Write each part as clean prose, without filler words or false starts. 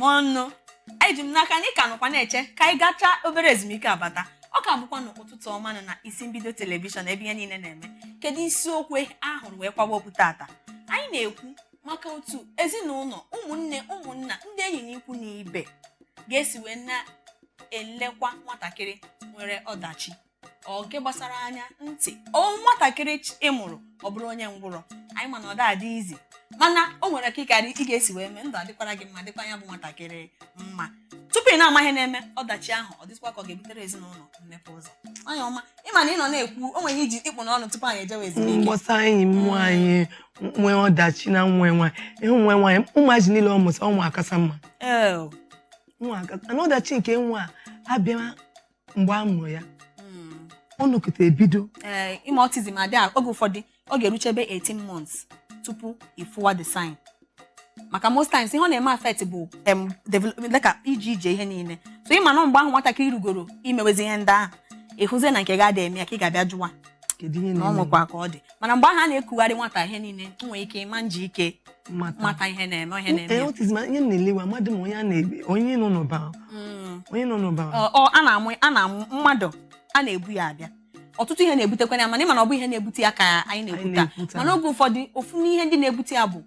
Eme ọnụ. Eji m n'aka na ị ka nọkwa na-eche ka anyị gachaa obere ezumike abata. Ọ ka bụkwa n'Ụtụtụ Ọma nọ na Isi Mbido Telivishọn, ebe ihe niile na-eme. Kedu isiokwu ahụrụ wee kwawa okwu tata? Anyị na-ekwu maka otu ezinụlọ, ụmụnne, ụmụnna, ndị enyi na ikwu na ibe ga-esi wee na-elekwa nwatakịrị nwere ọdachi, ọ nke gbasara anya, ntị, ọ nwatakịrị ịmụrụ ọ bụrụ onye ngwụrọ. Anyị ma na ọ da-adị izi, mana o nwere ka ịkarị ị ga-esi wee mee ndụ adịkwara gị mma, dịkwa ya bụ nwatakịrị mma. Tupu ị na-ama ihe na-eme ọdachi ahụ, ọ dịzikwa ka ọ ga-ebutere ezinụlọ mmepe ụzọ. Onye ọma, ịma na ị nọ na-ekwu o nwere ihe iji ịkpụ n'ọnụ tupu anyị ejewe ezumike. Mgbasa enyi m nwaanyị nwee ọdachi na nwa nwaanyị, ịhụ nwa nwaanyị, ụmụazị niile ọ mụta, ụmụ akasa mma. Ee. Nwa akasa na ọdachi nke nwa a abịa mgbe a mụrụ ya, ọ nọkọta ebido. Ee, ime autism adị oge ụfọdụ ọ ga-eruchebe 18 months tupu ịfụwa the sign, maka most times ihe ọ na-eme affect bụ development, dịka ije ije, ihe niile. So ịma na mgbe ahụ nwatakịrị rugoro imewezi ihe ndị ahụ, ịhụzie na nke ga-ada eme ya, ka ị ga-abịa jụwa kedu ihe na ọ na-eme. Nwekwa ka ọ dị, mana mgbe ahụ a na-ekugharị nwata ihe niile, nwere ike ịma nji ike mata mata ihe na-eme Ee, ya. Autism, ihe m na-elewe amadị m onye a na-ebe, onye nọ n'ụba, onye nọ n'ụba. Ọ a na-amụ mmadụ, a na-ebu ya abịa. Ọtụtụ ihe na-ebutekwana ya, mana ịma na ọ bụ ihe na-ebute ya ka anyị na-ekwu taa. Na-ekwu taa. Mana oge ụfọdụ, ofu n'ihe ndị na-ebute ya bụ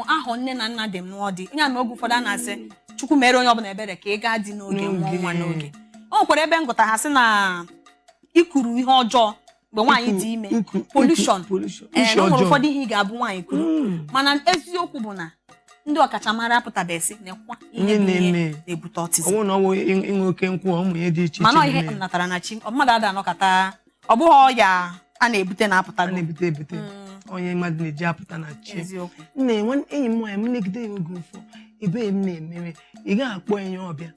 ahọ nne na nna dị m nụọ dị onye ama. Oge ụfọdụ a na-asị Chukwu mere onye ọbụla ebere ka ị gaa dị n'oge mụọ N'oge. nwa n'oge. O nwekwara ebe ngụta ha sị na ikuru ihe ọjọọ mgbe nwaanyị dị ime, pollution. Pollution. Ee, na o nwere ọjọọ. ụfọdụ ihe ị ga-abụ nwaanyị kwuru, mana eziokwu bụ na ndị ọkachamara apụtabeghị nekwa ihe ihe bụ ihe na-eme. na-ebute autism. Ọnwụ na ọnwụ ịṅụ oke nkwụ, ụmụ ihe dị iche iche Mana ọ ihe na-eme. natara na chi mmadụ ada anọkata, ọ bụghị ọya a na-ebute A na-apụtago. na-ebute ebute, onye mmadụ na-eji apụta na chi. Eziokwu. Nne enyi m nwaanyị, m legide ya oge ụfọ ebe m na-emere, ị gaghị akpọ enye ọbịa.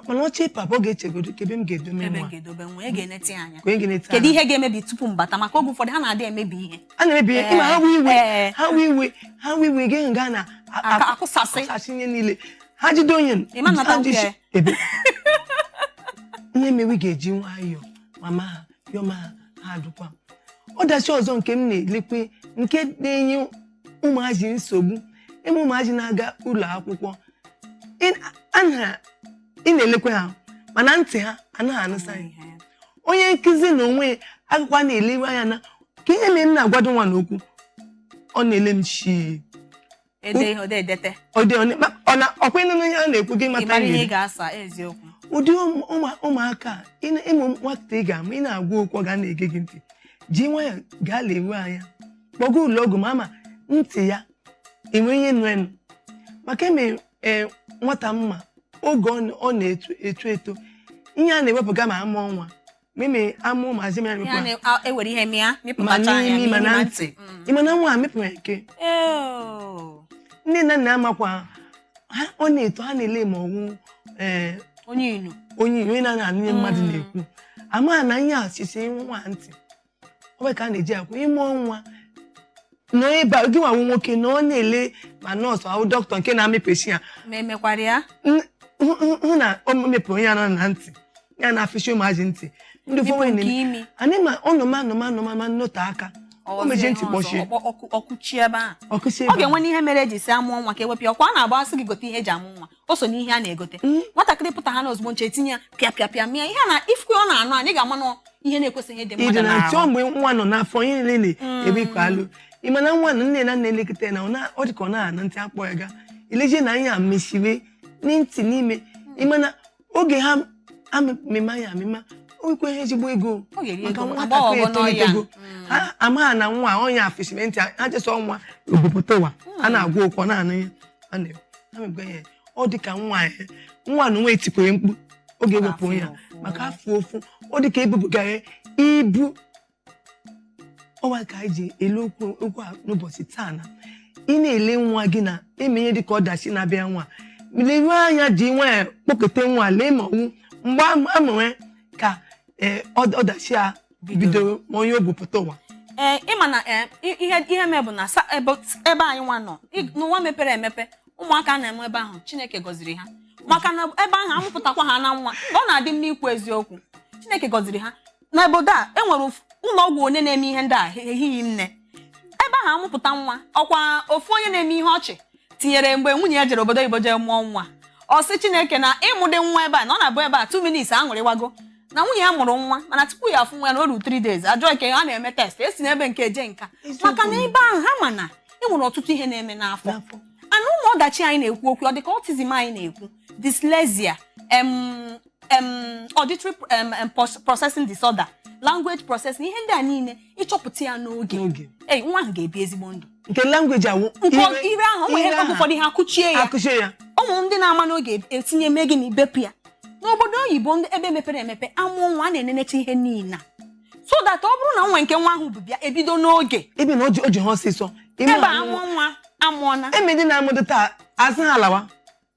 Mana ọchị papa, ọ ga-echegodo ka ebe m ga-edome Ebe m nwa ga-edobe nwa, ị ga-enete ya anya. Ka onye ga-enete Kedu anya. ihe ga-emebi tupu m bata? Maka oge ụfọdụ ha na-adị emebi ihe. A na-emebi ihe. Ịma ha wee iwe, Ee. ha wee iwe, ha wee iwe gị nga na Akụsasị. Akụsasị ihe niile, ha jide onye Ị ma nnata ha ji nke? Ebe ihe mewe ga-eji nwayọọ mama ha yọma ha, ha dụkwa. Ọdachi ọzọ nke m na-elekwe, nke na-enye ụmụazị nsogbu, ịmụ ụmụazị na-aga ụlọ akwụkwọ, ị na-elekwe ha, mana ntị ha anaghị anụsa ya. Onye nkụzi na onwe ya agakwa na-elewe anya na ka ihe mere m na-agwado nwa n'okwu, ọ na-ele m shii. Ede ihe ode edete. Ọ dị ọ na ọkwa ịnụ ihe a na-ekwu gị Ị mata mara ihe ihe. ị ga-asa, eziokwu. Ụdị ụmụaka a, ịmụ nwata ị ga-amụ, ị na-agwa okwu, ọ ga na-ege gị ntị. Ji nwayọ gaa lewe anya, kpọga ụlọ ọgwụ ma ama ntị ya enwe ihe nụ enu, maka eme ee nwata mma oge ọ na-eto eto eto, ihe a na-ewepụga ma amụọ nwa, ma eme amụ ụmụazị ma ya Ihe a na-ewepụ na-ewere ihe mịa ma mịpụtacha ya n'imi ma n'imi na ma ntị. Ị ma na nwa a mepụrụ eke. Eo. Nne na nna amakwa ha, ọ na-eto, ha na-ele ma ọwụ ee Onye inu. Onye na-anụ ihe mmadụ na-ekwu, ama na ihe a sisi nwa ntị. Ọ bụ ka a na-eji akwụ ịmụọ nwa nọ ebe a, gị nwawu nwoke na ọ na-ele ma nọọsụ ahụ, dọkịta nke na-amịpesi ya. Ma emekwara ya. Hụ na o mepụrụ onye anọ na ntị ya na-afịshi ụmụazị ntị ndị Mịpụ ụfọdụ nke na-eme imi. Anyị ma ọnọma anọma anọma ma nnote aka o mejie ntị kpọchie. Ọkụchi ebe ahụ. Ọkụchi Ọ ebe ahụ. ga-enwe n'ihe mere eji si amụọ nwa ka ewepụ ya. Ọkwa a na-agba asị gị gote ihe eji amụ nwa, o so n'ihe a na-egote. Nwatakịrị pụta ha na ozugbo nche etinye ya pịa pịa pịa mịa ihe na ifukwe ọ na-anụ, anyị ga-ama na ihe na-ekwesịghị ịdị ịdị mmadụ na ntị ọ n'ahụ. Mgbe nwa nọ n'afọ, ihe niile na-ebe ikwe alụ. Ị ma na nwa na nne na nna elekọta ya na ọ dị ka ọ na-anụ ntị, akpọ ya ga eleje na ihe a mesiwe n'ntị n'ime. Ị ma na oge ha amịma ya amịma, o nwekwa ihe ezigbo ego. Ọ ga-eri Maka ego, nwatakịrị agbọghọ n'ọya. etolitego, ha amaghị na nwa onye afịsịrị ntị ha chesọ nwa obupụta ụwa, a na-agwa okwu, ọ na-anụ ihe a na ha mekwa ya. Ọ dị ka nwa ya, nwa na onwe etikwere mkpu oge ewepụ ya maka afọ ofu, ọ dị ka ebubugara ibu ọwa. Ka anyị ji ele okwu a n'ụbọchị taa na ị na-ele nwa gị na eme ihe dịka ọdachi na-abịa nwa, leruo anya, ji nwa ya kpọkọta nwa, lee ma ọnwụ mgbe a mụrụ ya ka ee, ọdachi a bidoro, ma onye o bupụta ụwa. Ee, ịma na ee, ihe mee bụ na ebe anyị nwa nọ n'ụwa mepere emepe, ụmụaka na-eme ebe ahụ Chineke gọziri ha, maka na ebe ahụ amụpụtakwa ha na nwa, mgbe ọ na-adị mma ikwu eziokwu, Chineke gọziri ha. N'obodo a enwere ụlọ ọgwụ onye na-eme ihe ndị a ehighị nne. Ebe ahụ amụpụta nwa, ọkwa ofu onye na-eme ihe ọchị Tinyere mgbe nwunye ya jere obodo oyibo jee mụọ nwa, ọ sị Chineke na ịmụdị nwa ebe a, na ọ na-abụ ebe a 2 minutes aṅụrịwago na nwunye ya mụrụ nwa, mana tupu ya afụ nwa ya na o ruru 3 days, ajụọ nke a na-eme test esi n'ebe nke eje nka, maka na ebe ahụ ha ma na e nwere ọtụtụ ihe na-eme n'afọ. N'afọ. Ana ụmụ ọdachi anyị na-ekwu okwu, ọ dịka autism anyị na-ekwu, dyslexia, em em auditory processing disorder, language processing, ihe ndị a niile, ịchọpụta ya n'oge, N'oge. Ei, nwa ahụ ga-ebi ezigbo ndụ. Nke language awụ Nke ire ahụ, o nwere oge ụfọdụ ha akụchie ya. Akụchie ya. Ụmụ ndị na-ama n'oge etinye mee gịnị, bepụ ya. N'obodo oyibo, ndị ebe mepere emepe, amụọ nwa, a na-enenecha ihe niile a, so that ọ bụrụ na nwa nke nwa ahụ bụ bịa ebido n'oge. Ebe na o ji ha ọsịsọ ime. Ebe a amụọ nwa, amụọna. Eme ndị na-amụdo taa, asị ha lawa.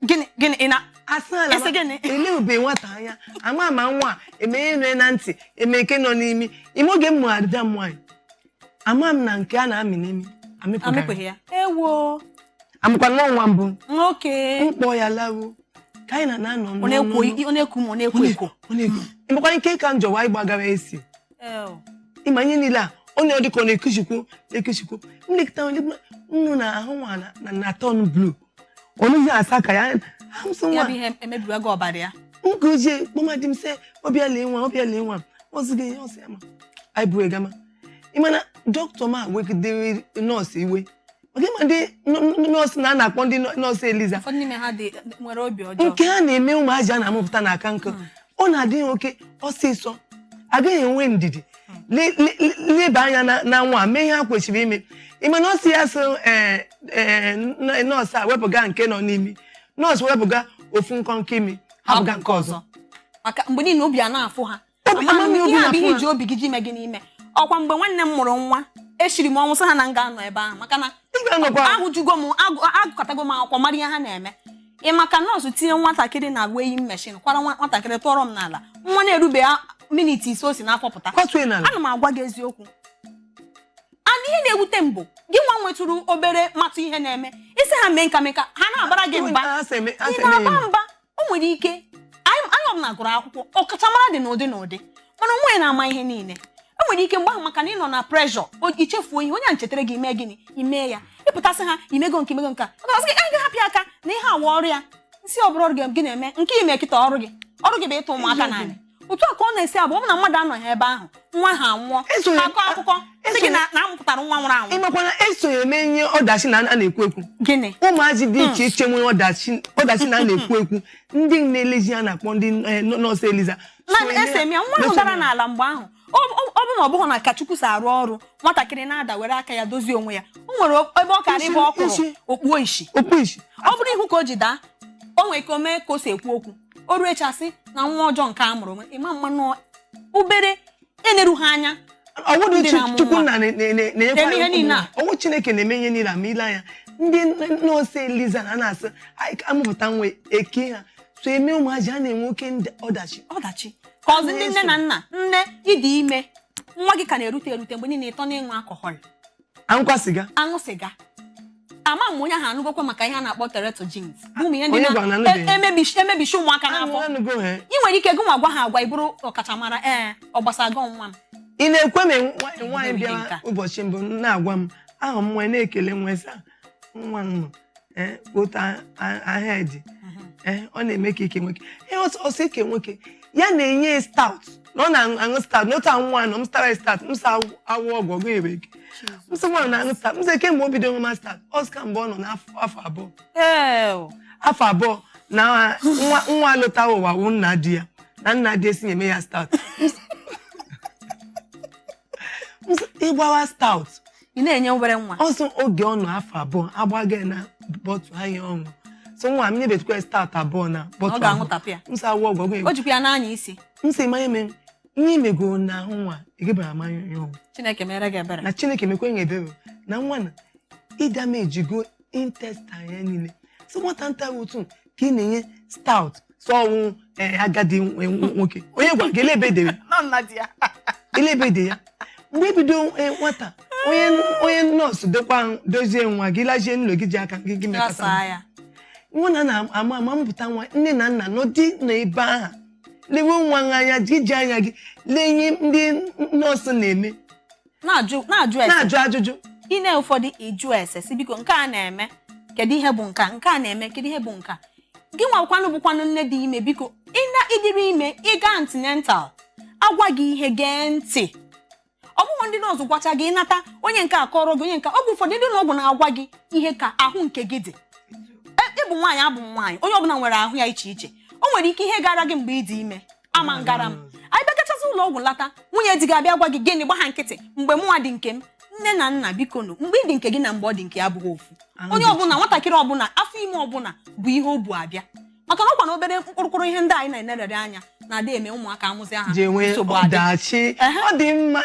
Gịnị gịnị ị na Asị ha lawa. Esi gịnị? Elebe nwata anya, ama ama nwa a, eme ihe nọ na ntị, eme nke nọ n'imi ime. Oge m mụrụ ada m nwaanyị, ama m na nke a na-amị n'imi amịpụgara. Amịpụghị ya, ewo. Amụkwa nwa nwa mbụ. Nwoke. Mkpọ ya laruo ka anyị na na-anọ. Ọ na-ekwo, ọ na-eku ma ọ na-ekwo ekwo. Ọ na-ekwo. Ịmakwa nke ka njọwa ịgbagara esi. Ew. Ịma ihe niile a ọ na dị ka ọ na-ekuchikwu ekuchikwu, nlekọta nnu na ahụ nwa na turn blue, ọ nụghị asa ka ya amụsị Ya nwa. bụ ihe emebiri ego ọbara ya. Nke ojii kpọma di m sị ọbịa lee nwa, ọbịa lee nwa, ọzụghị ya, ọsị ya ma anyị bụ gama. Ịma na dọkịta ma wegidere nọọsụ iwe, maka ịma ndị nọọsụ na a na-akpọ ndị nọọsụ Eliza. Ụfọdụ n'ime ha dị nwere obi ọjọọ. Nke ha na-eme ụmụazị a na-amụpụta n'aka nkụ, ọ na-adị ha oke ọsịsọ, agaghị enwe ndidi leba anya na nwa, mee ihe ha kwesịrị ime. Ịma na ọ sị ya so ee ee nọọsụ a wepụga nke nọ n'imi, nọọsụ wepụga ofu nkọnkọ imi, hapụga nke ọzọ. Maka mgbe niile obi a na-afụ ha. Amami obi Ihe a bụ na-afụ ihe ha. iji obi gị ji ime gị n'ime ọkwa. Mgbe nwanne m mụrụ nwa, eshiri m ọnwụ sị ha na m ga-anọ ebe ahụ, maka na Ị ga-anọkwa. Ahụjugo m, agụkọtago m akwụkwọ, mara ihe ha na-eme. Ị maka nọọsụ tinye nwatakịrị na weighing machine, kwara nwatakịrị tụọrọ m n'ala, nwa na-erube miniti 5 o si n'afọ pụta. Kwatue n'ala. Ana m agwa gị eziokwu. And ihe na-ewute m bụ gị nwa nwetụrụ obere matụ ihe na-eme, isi ha mee nka mee nka, ha na-abara gị mba. Ha sị eme, ha Ị sị eme na-aba ihe. mba, o nwere ike anyị ọbụla gụrụ akwụkwọ, ọkachamara dị n'ụdị n'ụdị, mana onwe ya na-ama ihe niile. E nwere ike mgbe ahụ, maka na ị nọ na pressure, ichefuo ihe onye a nchetara gị, ime gịnị, ime ya, ịpụtasị ha imego nke imego nke a, ọ ga-asị gị, "Anyị ga-ahapụ ya aka na ihe awa ọrụ ya." Nsị ọ bụrụ ọrụ gị, gị na-eme nke ime kịta, ọrụ gị, ọrụ gị bụ ịtụ ụmụaka naanị. Otu a ka ọ na-esi abụ, ọ bụ na mmadụ anọghị ebe ahụ, nwa ha anwụọ. Esoghị- Ha akọ akụkọ sị gị na amụpụtara nwa nwụrụ anwụ. Ịmakwa na esonye eme ihe ọdachi na a na-ekwu ekwu. Gịnị? Ụmụazị dị iche iche nwere ọdachi, ọdachi na a na-ekwu ekwu, ndị na-elezi ya na-akpọ ndị nọọsụ Eliza. Na So eme ese m ya, nwa ahụ dara n'ala mgbe ahụ, ọ bụ na ọ bụghị na ka Chukwu si arụ ọrụ, nwatakịrị na-ada were aka ya dozie onwe ya, o nwere ebe ọ kara ebe ọ kụrụ Isi. okpuo ishi. Okpu isi. Ọ bụrụ ihu ka o ji daa, o nwere ike o mee ka o si ekwu okwu, o ruo echasị na nwa ọjọọ nke a mụrụ onwe ịma mmanụ obere eneru ha anya. Ọwụdụ Ndị na-amụ Chukwu nwa. na na-enyekwa Na-eme ihe niile a. Ọwụ Chineke na-eme ihe niile a. Ma ile anya, ndị nọọsụ Eliza na na-asị anyị ka amụpụta nwa eke ha so eme ụmụazị a na-enwe oke ọdachi. Ọdachi ka ọzọ, ndị nne na nna, nne ịdị ime, nwa gị ka na-erute erute, mgbe niile ịtọ na-ịṅụ alcohol, Aṅụkwa sịga. Aṅụ sịga. Ama m onye ahụ anụgokwa maka ihe a na-akpọ teratogens, bụ ụmụ ihe ndị Onye gwara na anụbeghị? na-emebishi ụmụaka n'afọ. Anụgo ha. Ị nwere ike gị nwa gwa ha agwa, ị bụrụ ọkachamara, ee, ọ gbasara gị nwa m. Ị na-ekwe ma nwaanyị Ihe bịara nka. ụbọchị mbụ na-agwa m ahụ m nwa na-ekele nwa sị nwa m nọ ee otu ahịa dị, ee, ọ na-eme ka ike nwoke, ee, ọsọ ike nwoke ya na-enye stout na ọ na-aṅụ stout n'otu ahụ. Nwa nọ m stara stout, m sa awụ ọgwụ ọgụ ere eke, m sị nwa m na-aṅụ stout, m sị kemgbe o bido ṅụma stout, ọ sị ka mgbe ọ nọ n'afọ afọ 2. Ee. Afọ 2 na nwa nwa lụtara ụwa wụ nna di ya na nna di esi eme ya stout. M sị, ịgbawa stout? Ị na-enye obere nwa? Ọsọ oge ọ nọ afọ 2 agbaga ya na bottle ahịa ọṅụ, so nwa m nyebetukwa stout abụọ na Ọ bottle ga-aṅụtapụ ya. M sị awụ ọgwụ ọgwụ. O jikwa ya n'anya isi. M sị manya mere ihe imego na ahụ nwa egebara amanya ya ọgwụ. Chineke mere gị ebere. Na Chineke mekwe ya ebere na nwa na ịdamejigo intestine ya niile, so nwata nta otu ka ị na-enye stout, so ọnwụ ee, agadi nwoke onye gwa gị elebe dere elebe dị ya mgbe ebido nwata onye nọọsụ dokwa dozie nwa gị, lajie n'ụlọ gị, ji aka gị gị mekọta. Ghasaa ya. Nwa na na-ama ama mpụta nwa, nne na nna nọdị n'ebe aha lewe nwa gị anya gị, ji anya gị lee ihe ndị nọọsụ na-eme. Na-ajụ, na-ajụ ese. Na-ajụ ajụjụ. Ị na ụfọdụ ịjụ ese si, biko, nke a na-eme. Kedu ihe bụ nke a? Nke a na-eme, kedu ihe bụ nke a? Gị nwakwanụ bụkwanụ nne dị ime, biko, ị na ịdịrị ime, ịga antenatal, agwa gị ihe, gee ntị. Ọ bụghị ndị nọọsụ gwacha gị ịnata, onye nke a kọrọ gị, onye nke oge ụfọdụ ndị ụlọ ọgwụ na-agwa gị ihe ka ahụ nke gị dị. Ịbụ nwaanyị, abụ m nwaanyị, onye ọbụla nwere ahụ ya iche iche. O nwere ike ihe gara gị mgbe ị dị ime ama ngara m. Anyị bịagachasị ụlọ ọgwụ lata, nwunye di gị abịa gwa gị gịnị, gba ha nkịtị. Mgbe mụnwa dị nke m, nne na nna, biko nụ, mgbe ị dị nke gị na mgbe ọ dị nke ya abụghị ofu. Ahụ Onye dị. ọbụla, nwatakịrị ọbụla, afọ ime ọbụla bụ ihe o bu abịa, maka na ọkwa na obere mkpụrụkpụrụ ihe ndị anyị na-enerere anya na-adị eme ụmụaka amụzi aha ji enwe nsogbu adị. ọdachi. Ehe. Ọ dị mma.